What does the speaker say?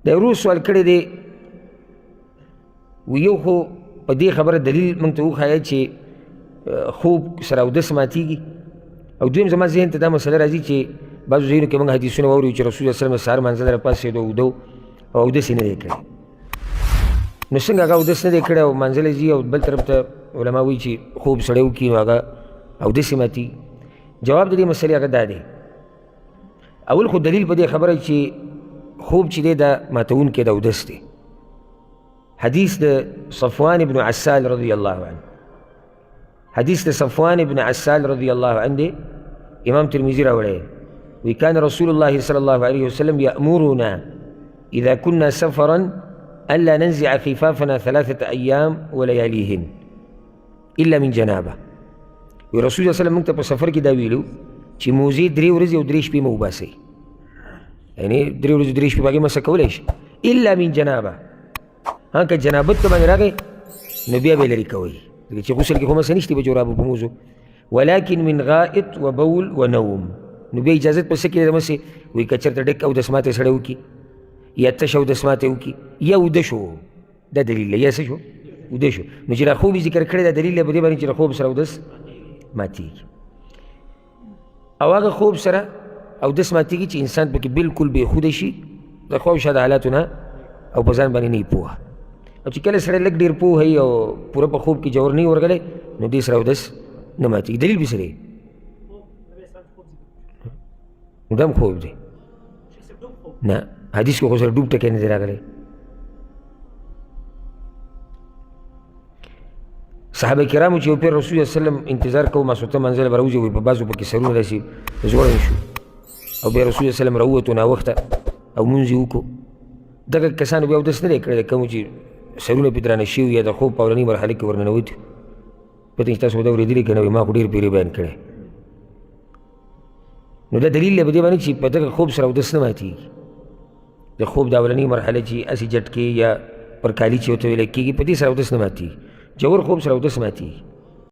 د ورور سوال کړی دی، وی یو خو په دې خبره دلیل موږ ته وښایه چې خوب سره اودس ماتېږي، او دویم زما ذهن ته دا مسله راځي چې بعضو ځایونو کې موږ حدیثونه واورو چې رسول الله صلی الله علیه وسلم سهار مانځه له راپاڅېدو اوده او اودس یې نه دی کړی. نو څنګه هغه اودس نه دی کړی او مانځه له ځي، او بل طرف ته علما وایي چې خوب سړی وکړي نو هغه اودس یې ماتېږي. جواب د دې مسلې هغه دا دی، اول خو دلیل په دې خبره چې خوب چې دی دا ماتوونکی د اودس دی. حدیث د صفوان ابن عسال رضی الله عنه، حدیث د صفوان ابن عسال رضی الله عنه دی، امام ترمذي راوړی، وی کان رسول الله صلی الله علیه وسلم یأمرنا اذا كنا سفرا الا ننزع خفافنا ثلاثة ایام ولياليهن الا من جنابه. وی رسول الله صلی الله علیه وسلم موږ ته په سفر کې دا ویلو چې موزې درې ورځې او درې شپې مه وباسئ، یعنې درې ورځې درې شپې به هغې مسه کولی شي، الا من جنابه. ها که جنابت ته باندې راغی نو بیا به یې لرې کوئ، ځکه چې غسل کې خو مسه نشته په جورابو په موزو. ولكن من غائط وبول ونوم، نو بیا اجازت په څه کې د مسې؟ وایي که چېرته ډک اودس ماتی سړی وکړي، یا تش اودس ماتی وکړي، یا اوده شو، دا دلیل دی، یا څه شو؟ اوده شو. نو چې دا خوب یې ذکر کړی دا دلیل دی په دې باندې چې د خوب سره اودس ماتېږي. او هغه خوب سره اودس ماتېږي چې انسان پکې بالکل بې خوده شي، د خوا او شا د حالاتو نه او په ځان باندې نه پوهه، او چې کله سړی لږ ډېر پوه وي او پوره په خوب کې ژور نه ورغلی نو دې سره اودس نه ماتېږي. دلیل پې څه دی؟ نو دا هم خوب دی نه، حدیث کې خو سره ډوب ټکی نه دی راغلی. صحابه کرامو چې یو پیر رسول الله صلی الله علیه وسلم انتظار کوو، ماسوته منزله به راوځي، وایي په بعضو پکې سرونه داسې ځوړند شو، او بیا رسول الله صلی الله علیه وسلم راووتو ناوخته او مونځ یې وکړو. دغه کسانو بیا اودس نه دی کړی، کومو چې سرونه پرې درانه شوي یا د خوب په اولنۍ مرحله کې ورننوتي. پته چې تاسو به دا اورېدلي که نه وي، ما خو ډېر پېرې بیان کړی. نو دا دلیل دی په دې باندې چې په دغه خوب سره اودس نه ماتېږي. د خوب د اولنۍ مرحله چې هسې جټکې یا پر کالي چې ورته ویل کېږي، په دې سره اودس نه ماتېږي. ژور خوب سره اودس ماتېږي.